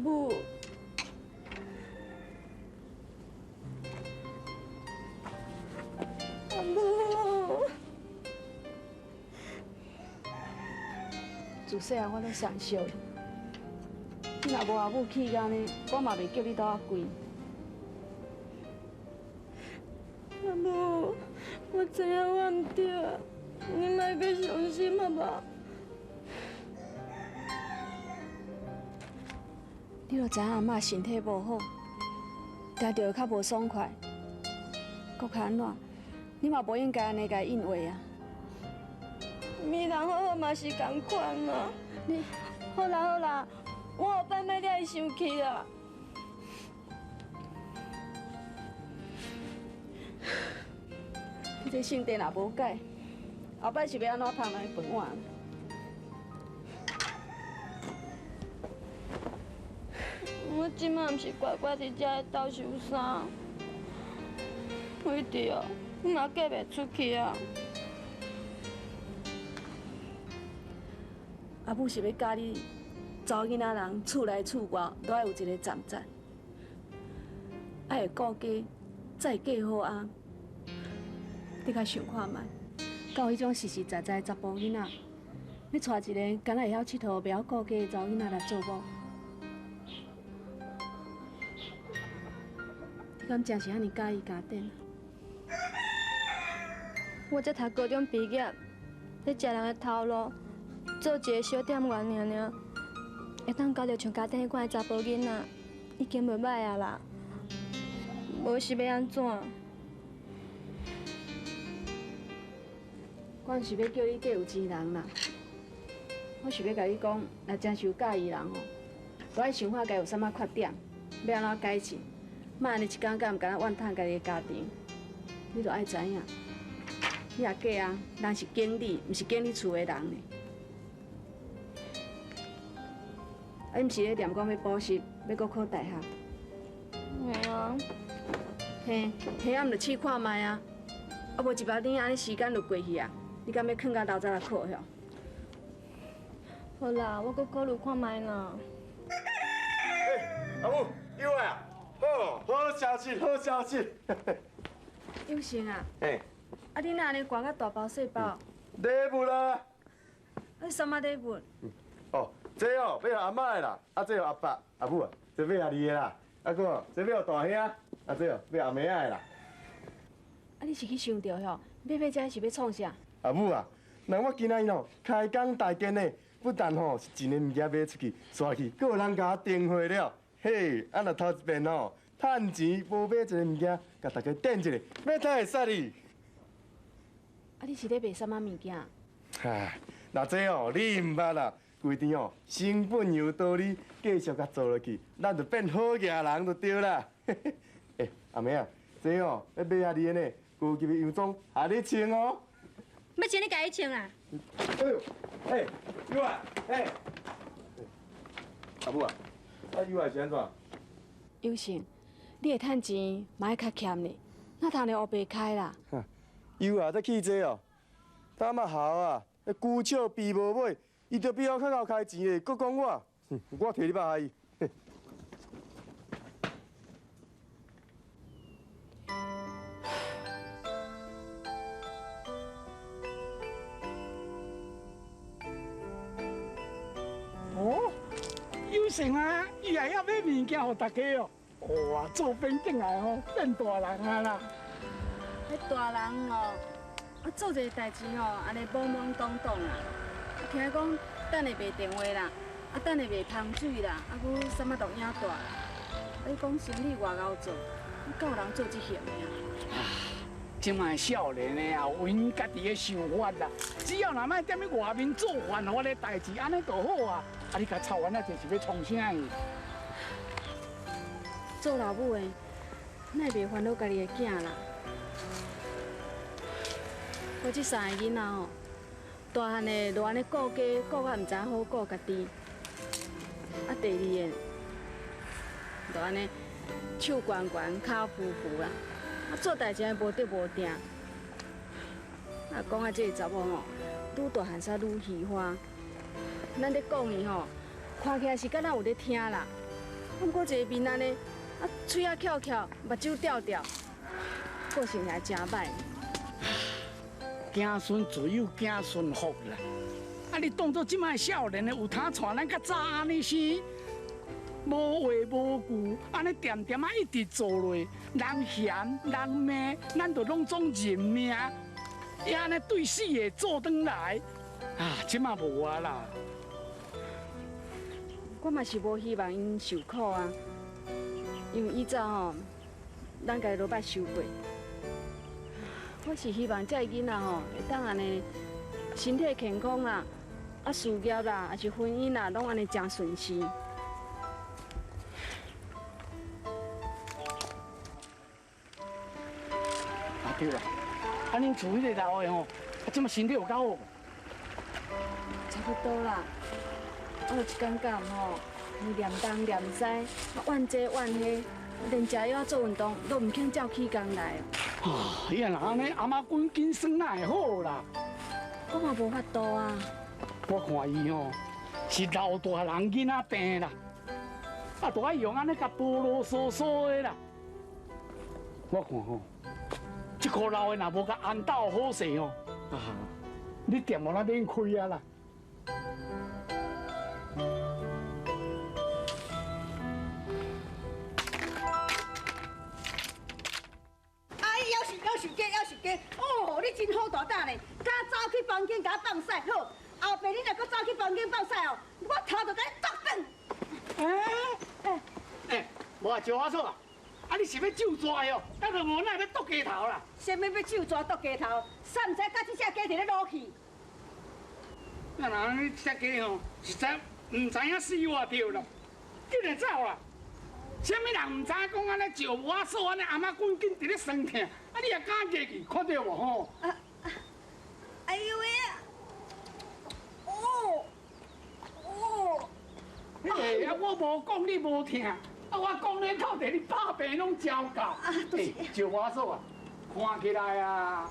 母，阿母，自细汉我拢上惜你，你若无阿母气甲按呢，我嘛袂叫你倒仔跪。阿母，我知影我毋对，你莫阁伤心好无？你都知影阿嬷身体无好，定著会较无爽快。阁较按怎？你嘛无应该按呢共伊应话啊！物人好好嘛是仝款嘛。你好啦好啦，我后摆莫惹伊生气啦。你这性地若无改，后摆是欲按怎捧人的饭碗？我这摆毋是乖乖伫遮斗收衫，伟弟哦，你嘛嫁袂出去啊！阿母是欲教你，查某囡仔人厝内厝外都爱有一个站站，爱会顾家，才会嫁好翁。你较想看觅，敢有彼种实实在在的查埔囡仔，欲娶一个敢若会晓𨑨迌、袂晓顾家的查某囡仔来做某？你敢真是按呢佮意家展？我才读高中毕业，咧食人的头路，做一个小店员尔尔，会当交著像家展彼款的查埔囡仔，已经袂䆀啊啦。无是欲按怎？我毋是欲叫你嫁有钱人啦，我是欲共你讲，若真是有佮意人吼，都爱想看家有啥物缺点，欲按怎改进，莫按呢一工工干焦怨叹家己的家庭。你著爱知影，你若嫁啊，人是拣你，毋是拣你厝的人呢。啊，你毋是咧念讲欲补习，欲阁考大学？嘿啊。嘿，嘿啊，毋就试看觅啊。啊，无一百年按呢时间就过去啊。你敢欲囥甲老早来考吼？好啦，我阁考虑看觅啦。欸，阿母，又来啊！好，好消息，好消息。有成啊！欸。啊，你哪按呢寒甲大包细包？礼物啦。啊，啥物礼物？哦，这哦，欲予阿嬷的啦，啊，这予阿爸、阿母啊，这欲予你的啦，啊，阁这欲予大兄，啊，这哦，欲阿妹仔的啦。啊，你是去想著吼，买买这是欲创啥？阿母啊，人我今仔日吼开工大吉呢，不但吼是一个物件买出去，煞去，阁有人共我订货了。嘿，啊若头一遍吼，趁钱无买一个物件，共大家垫一下，欲趁会使哩。啊，你是咧卖啥物物件？哈，那这哦，你毋捌啦，规阵哦，成本有道理，继续共做落去，咱就变好额人就对啦。欸，阿妹啊，这哦欲买予你的呢，高级的洋装，予你穿哦。欲穿你家己穿啦。哎呦，欸，幼啊，欸，阿母啊，啊幼啊是按怎？有成，你会趁钱嘛爱较俭呢，哪通咧乌白开啦？幼啊，这气济哦，他嘛豪啊，那龟笑鼻无尾，伊就比我较𠢕开钱的，阁讲我，哼，我提你百伊。哦，有成啊，伊也晓买物件予大家哦。哇，做变转来吼，变大人啊啦！彼大人哦，啊做一个代志吼，按呢懵懵懂懂啦。啊听讲等下卖电话啦，啊等下卖香水啦，啊阁啥物都影大啦。啊你讲生意偌𠢕做，敢有人做这行的啊？这摆少年的啊，有𪜶家己的想法啦。只要若莫踮咧外面做犯法的代志，按呢就好啊。啊，你共操完啊，这是欲创啥去？做老母的，哪会袂烦恼家己的囝啦？我这三个囡仔吼，大汉的就按呢顾家，顾甲毋知影好顾家己。啊，第二个就按呢手悬悬，跤浮浮啦。啊，做代志也无得无定。啊，讲啊，这个查某吼，愈大汉煞愈虚华。咱咧讲伊吼，看起来是敢若有咧听啦，毋过一个面按呢，啊，喙仔翘翘，目睭吊吊，个性也真歹。子孙自有子孙福啦。啊，你当做这摆少年的有通带咱较早按呢生，无话无据，按呢恬恬仔一直做落，人嫌人骂，咱就拢总认命。伊按呢对死的做转来，啊，这摆无啊啦。我嘛是无希望𪜶受苦啊，因为以前吼，咱家己都捌受过。我是希望这个囡仔吼，会当按呢身体健康啦，啊事业啦，抑是婚姻啦，拢按呢真顺遂。啊对啦，啊恁厝彼个老的吼，啊这马身体有较好无？差不多啦。我就一感觉吼，伊念东念西，啊怨这怨彼，连食药做运动都毋肯照起工来。啊，伊若按呢，阿妈滚紧算哪会好啦？我嘛无法度啊。我看伊吼是老大人囡仔病啦，啊，就爱用按呢共啰啰嗦嗦的啦。我看吼，这箍老的若无共安斗好势吼，啊，你店无咱免开啊啦。哦，你真好大胆呢，敢走去房间共我放屎，好，后壁你若阁走去房间放屎哦，我头就共你剁断。欸，无啊，石华嫂啊，啊你是欲咒蛇哦，啊就无哪欲剁鸡头啦？啥物欲咒蛇剁鸡头？啥毋知佮这只鸡伫咧落去？那若按呢这只鸡吼，实在毋知影死活对啦，紧来走啦！啥物人毋知讲按呢石华嫂按呢阿妈滚紧伫咧酸疼，啊你也敢过去，看著无吼？啊哎呦喂！哦哦！欸，啊我无讲你无听，啊我讲咧透地你百病拢招到。欸，石华嫂啊，看起来啊，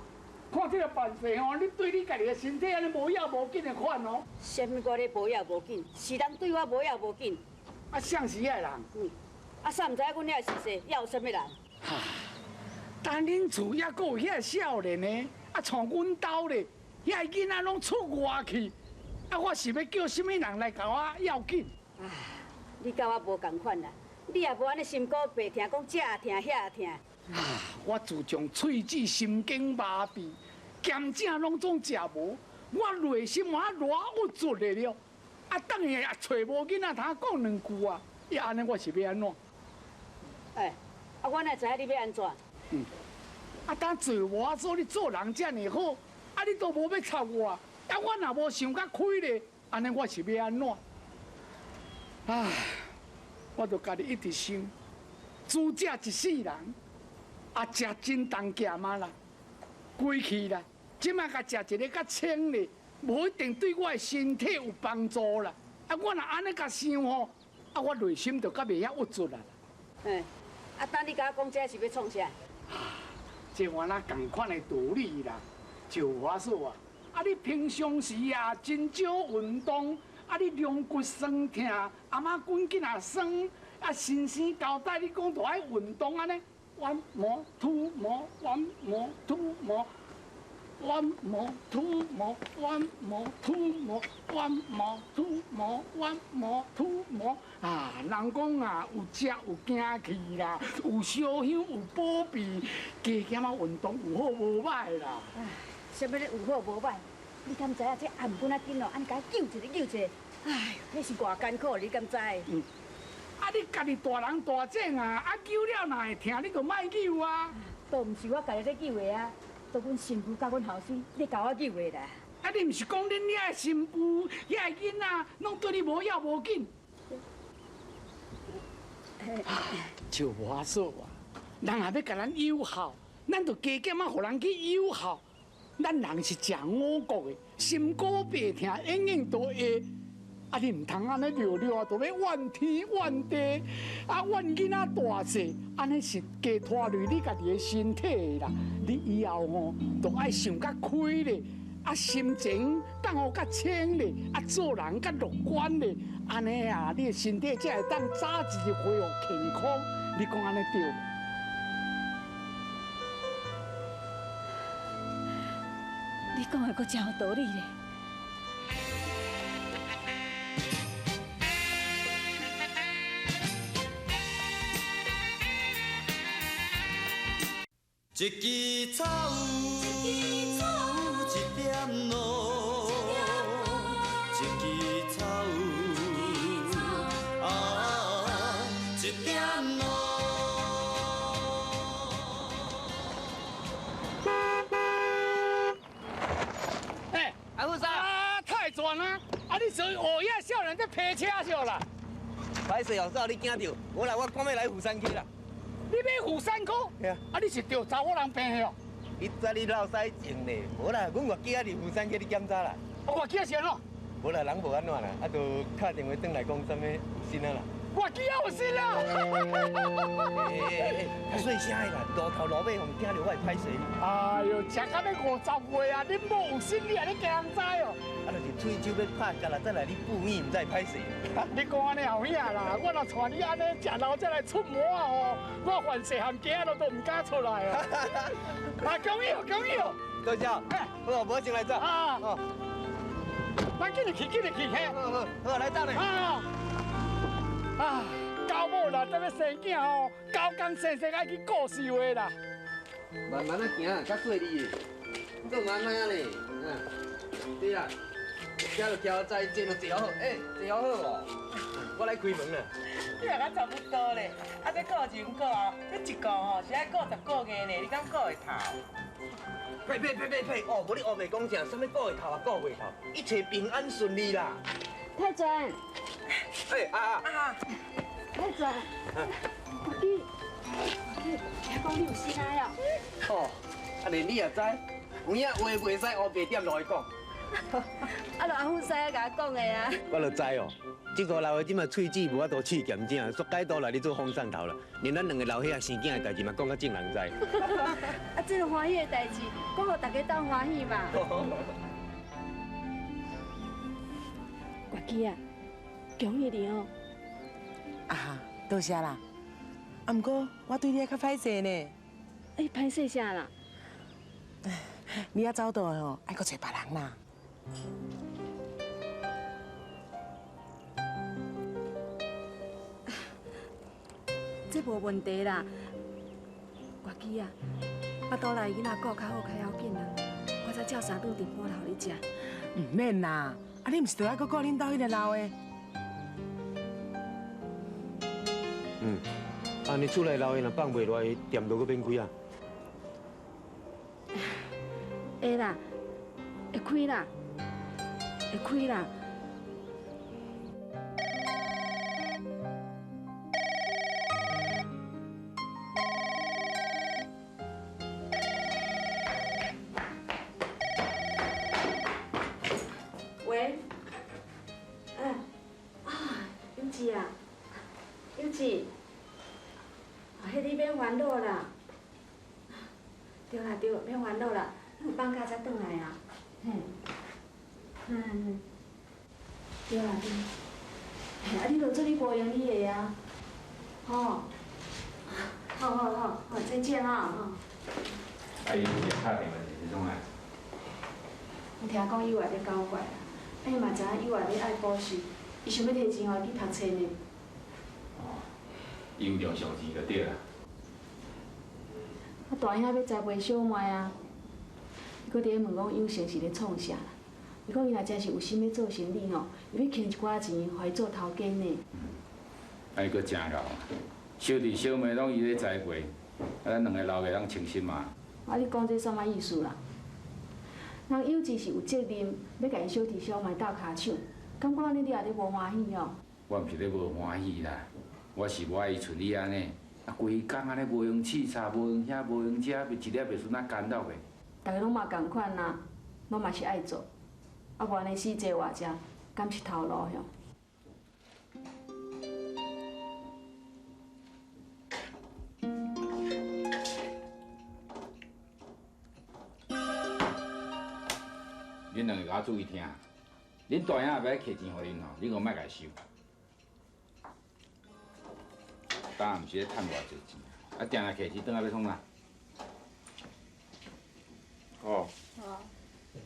看这个办事吼，你对你家己的身体按呢无要无紧的款哦。啥物我咧无要无紧，是人对我无要无紧。啊，谁是遐个人？嗯。啊，啥毋知影阮遐是说，还有啥物人？哈，但恁厝犹阁有遐少年的，啊，带阮兜咧，遐囡仔拢出外去，啊，我是欲叫啥物人来共我要紧？啊，你佮我无仝款啦，你也无按呢心肝白疼，讲这也疼，遐也疼。啊，我自从喙齿神经麻痹，兼正拢总食无，我内心嘛偌郁卒的了。啊，等下也揣无囡仔通讲两句啊，呀，按呢我是欲按怎？欸，啊，我哪知影你欲按怎？嗯，啊，当做我做你做人遮尔好，啊，你都无欲插我，啊，我若无想较开咧，按呢我是欲按怎？唉，我就家己一直想，煮食一世人，啊，食真重咸啊啦，规气啦，这马共食一个较清咧，无一定对我的身体有帮助啦。啊，我若按呢共想吼，啊，我内心就较袂遐郁卒啦。欸，啊，等你共我讲这是欲创啥？啊，这原来仝款的道理啦。石华嫂啊，啊，你平常时啊真少运动，啊，你龙骨酸疼，阿妈骨筋也酸，啊，先生交代你讲著爱运动按呢，弯摩吐摩，弯摩吐摩，弯摩吐摩，弯摩吐摩，弯摩吐摩，弯摩吐摩。啊，人讲啊，有食有惊气啦，有烧香有保庇，加减仔运动有好无歹啦。唉，啥物咧有好无歹？你敢知影这頷颈仔紧哦，按呢共揪一个揪一个，哎呦，彼是偌艰苦，你敢知？嗯。啊，你家己大人大种啊，啊揪了若会疼，你就莫揪啊。都毋是我家己咧揪的啊，都阮新妇佮阮后生咧共我揪的啦。啊，你毋是讲恁遐个新妇、遐个囡仔，拢对你无要无紧？石华嫂啊，人若欲共咱友好，咱就加减仔予人去友好。咱人是食五谷的，心肝白疼，永远都会。啊，你毋通按呢聊聊啊，就欲怨天怨地，啊怨囡仔大细，按呢是加拖累你家己的身体的啦。你以后吼，就爱想较开咧，啊心情放当哦较清咧，啊做人较乐观咧，按呢啊，你的身体才会当早一日恢复健康。你讲按呢对无？你讲的阁真有道理咧。一支草，一点露，一支草，啊，一点露。哎，阿富生，啊，太全啊！啊，你做乌影少年在批车少啦？歹势哦，煞予你惊著。无啦，我赶欲来富山区啦。你欲妇产科？嘿啊。啊，你是著查某人病的哦？伊知你落屎症咧，无啦，阮外囝伫妇产科你检查啦。我外囝是按怎？无啦，人无按怎啦，啊，就敲电话转来讲啥物有新啊啦。外囝有新啊！欸，较细声的啦，路头路尾予人听著我会歹势。哎哟，食到欲50岁啊，恁某有新，你也咧惊人知哦？啊，就是喙手欲拍结啦，再来你妇女毋知会歹势。你讲按呢有影啦，我若带你按呢食老才来出门哦，我犯细汉囝都毋敢出来哦。啊，恭喜哦，恭喜哦！多谢。好，无先来走。啊。咱紧入去，紧入去，嘿。好好好，来走咧。啊。啊，狗某啦，这欲生囝吼，狗工生生爱去顾寿的啦。慢慢仔行，较细腻的，做慢慢仔咧，嗯，对啦，车就徛在，坐就坐好，欸，坐好好无？我来开门啦。你也较差不多咧，啊，这顾前顾后，这一顾吼是爱顾10个月呢，你敢顾会透？呸呸呸呸呸！哦，无你乌白讲啥？啥物顾会透啊，顾袂透？一切平安顺利啦。太全。哎啊啊！太全，你听讲你有新爱哦？哦，啊连你也知，有影话袂使乌白点落去讲。啊，就阿富师共我讲的啊。我就知哦，这个老的这马喙齿无法度试咸正，煞改倒来咧做风扇头啦。连咱两个老伙仔生囝的代志嘛，讲甲众人知。啊，这个欢喜的代志，讲予大家斗欢喜嘛。国基啊，恭喜你哦！啊，多谢啦。啊，毋过我对你还较歹势呢。哎，歹势啥啦？你犹走倒来吼，爱阁揣别人啦。这无问题啦。国基啊，腹肚内囡仔顾较好较要紧啦。我再照三顿炖补头你食。毋免啦，啊你毋是著爱阁顾恁兜彼个老的？嗯，啊你厝内老的若放袂落来，店就阁免开啊。会啦，会开啦，会开啦。喂，哎，啊，有志啊，有志，啊，彼你免烦恼啦。对啦对，免烦恼啦，你有放假才转来啊。嘿，嗯，对啦对。嘿，啊，你就做你无闲你的啊，吼。好好好，好，再见啊。啊，伊有打电话是创啊？我听讲伊有咧搞怪啦，啊伊嘛知影幼儿咧爱补习，伊想欲提钱予伊去读册呢。哦，伊有用上钱就对啦。啊，大兄欲栽培小妹啊，伊阁伫咧问讲有成是咧创啥啦？伊讲伊若真是有心欲做生意吼，伊欲省一寡钱，予伊做头家呢。啊，伊阁真𠢕，小弟小妹拢伊咧栽培，啊，咱两个老爸拢清心嘛。啊，你讲这啥物意思啦？人有志是有责任，欲共伊小弟小妹斗跤手，感觉按呢你也咧无欢喜哦？我毋是咧无欢喜啦，我是无爱伊像你按呢，啊，规工按呢无闲试插，无闲遐，无闲遮，一粒袂顺仔干扰的。逐家拢嘛仝款啊，拢嘛是爱做，啊无按呢死坐活食，敢是头路哟？恁两个共共我注意听。恁大兄若欲摕钱予恁吼，恁阁莫共伊收。当毋是咧趁偌济钱，啊，定定摕钱转来欲创啥？哦。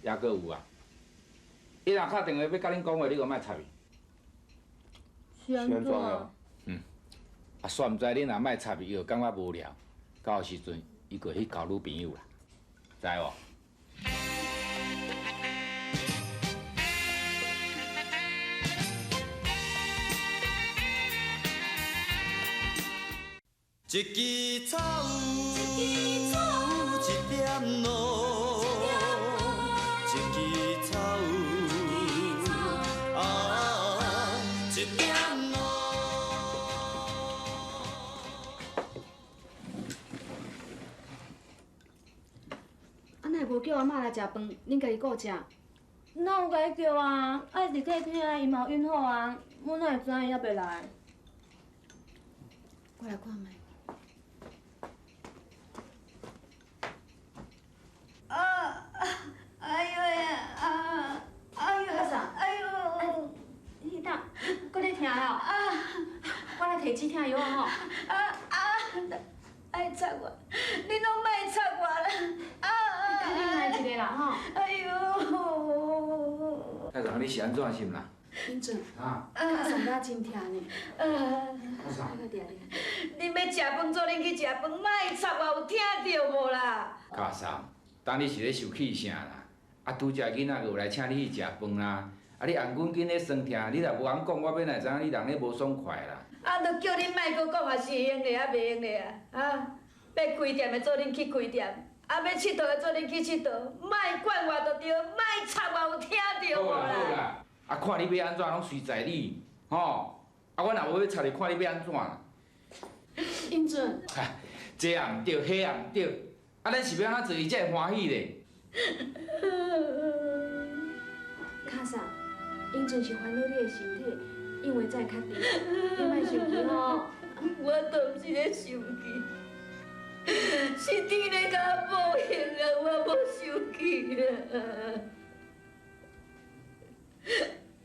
抑阁有啊！伊若敲电话欲佮恁讲话，你阁莫插伊。是按怎？嗯。啊，煞毋知恁若莫插伊，伊就感觉无聊。到时阵，伊就去交女朋友啦，知无？一支草，一点露，一支草，啊，一点露。啊，哪会无叫阿嬷来食饭？恁家己顾食？哪有共伊叫啊？啊，伊伫客厅啊，伊嘛有允好啊，阮哪会知影伊犹袂来？我来看觅。啊！哎呦呀！啊！哎呦！哎呦！你当，阁咧疼哦？啊！我来提止疼药啊吼！啊啊！爱插我，你拢莫插我啦！啊！你忍耐一下啦吼！哎呦！太长，你是按怎心啦？英俊，啊，脚酸甲真疼呢。啊！你欲食饭，做恁去食饭，莫插我，有听著无啦？卡嫂，当你是咧受气啥啦？啊，拄才囡仔阁有来请你去食饭啦。啊，你頷颈筋咧酸疼，你若无尪讲，我欲哪会知影你人咧无爽快啦？啊，著叫恁莫阁讲，也是会用咧，啊袂用咧啊！啊，欲开店的做恁去开店，啊，欲𨑨迌的做恁去𨑨迌，莫管我就对，莫插我，有听著无好啦啦？好啦，啊，看你欲按怎拢随在你，吼。啊，我若无欲插你，看你欲按怎啦？英俊，哈，这也毋对，彼也毋对，啊，咱是欲按怎做伊才会欢喜咧？卡嫂，英俊是烦恼你的身体，因为才会较甜，你莫生气吼。我都毋是咧生气，是天咧共我报应啊！我无生气啦。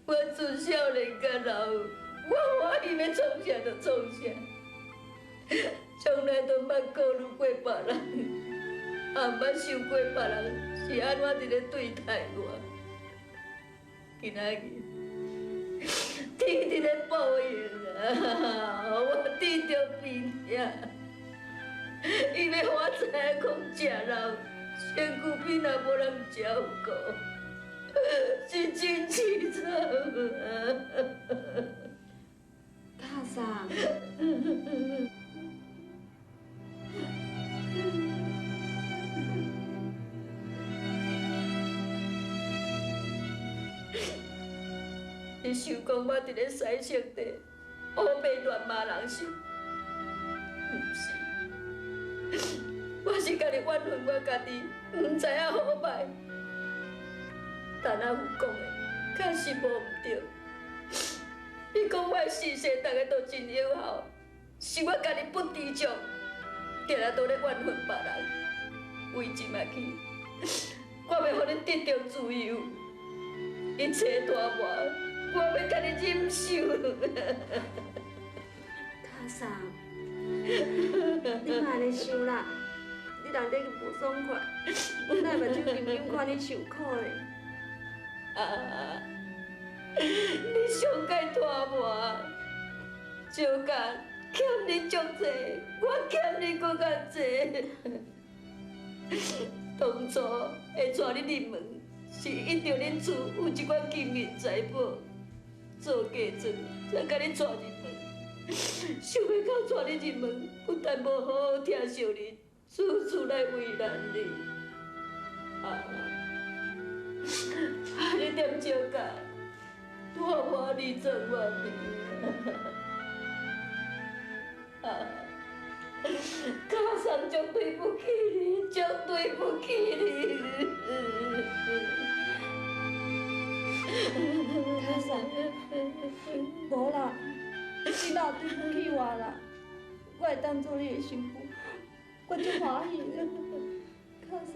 我自少年到老，我欢喜欲创啥就创啥，从来都毋捌顾虑过别人，也毋捌想过别人是按怎伫咧对待我。今仔日天伫咧报应啊！我得著病痛，伊欲予我知影讲食老，身躯边若无人照顾，是真凄惨啊！卡嫂，你想讲我伫咧洗身体，乌白乱骂人是？毋是，我是家己怨恨我家己，毋知影好歹。陈阿富讲的确实无毋对。伊讲我的视线逐个都真友好，是我家己不知足，定定都咧怨恨别人。为这摆起，我欲予恁得著自由，一切拖磨。我欲共你忍受。卡嫂，你莫按呢想啦，你人这无爽快，阮哪会目睭金金看你受苦咧？啊！你上盖拖磨，少甲欠你足济，我欠你阁较济。当初会带你入门，是因著恁厝有一寡金银财宝。做嫁妆，才共你带入门。想欲到带你入门，不但无好好疼惜你，处处来为难你。啊！啊！你踮少甲，拖磨20外年。啊！卡桑足对不起你，足对不起你。卡嫂，无啦，你哪有对不起我啦？我会当做你的新妇，我足欢喜的。卡嫂。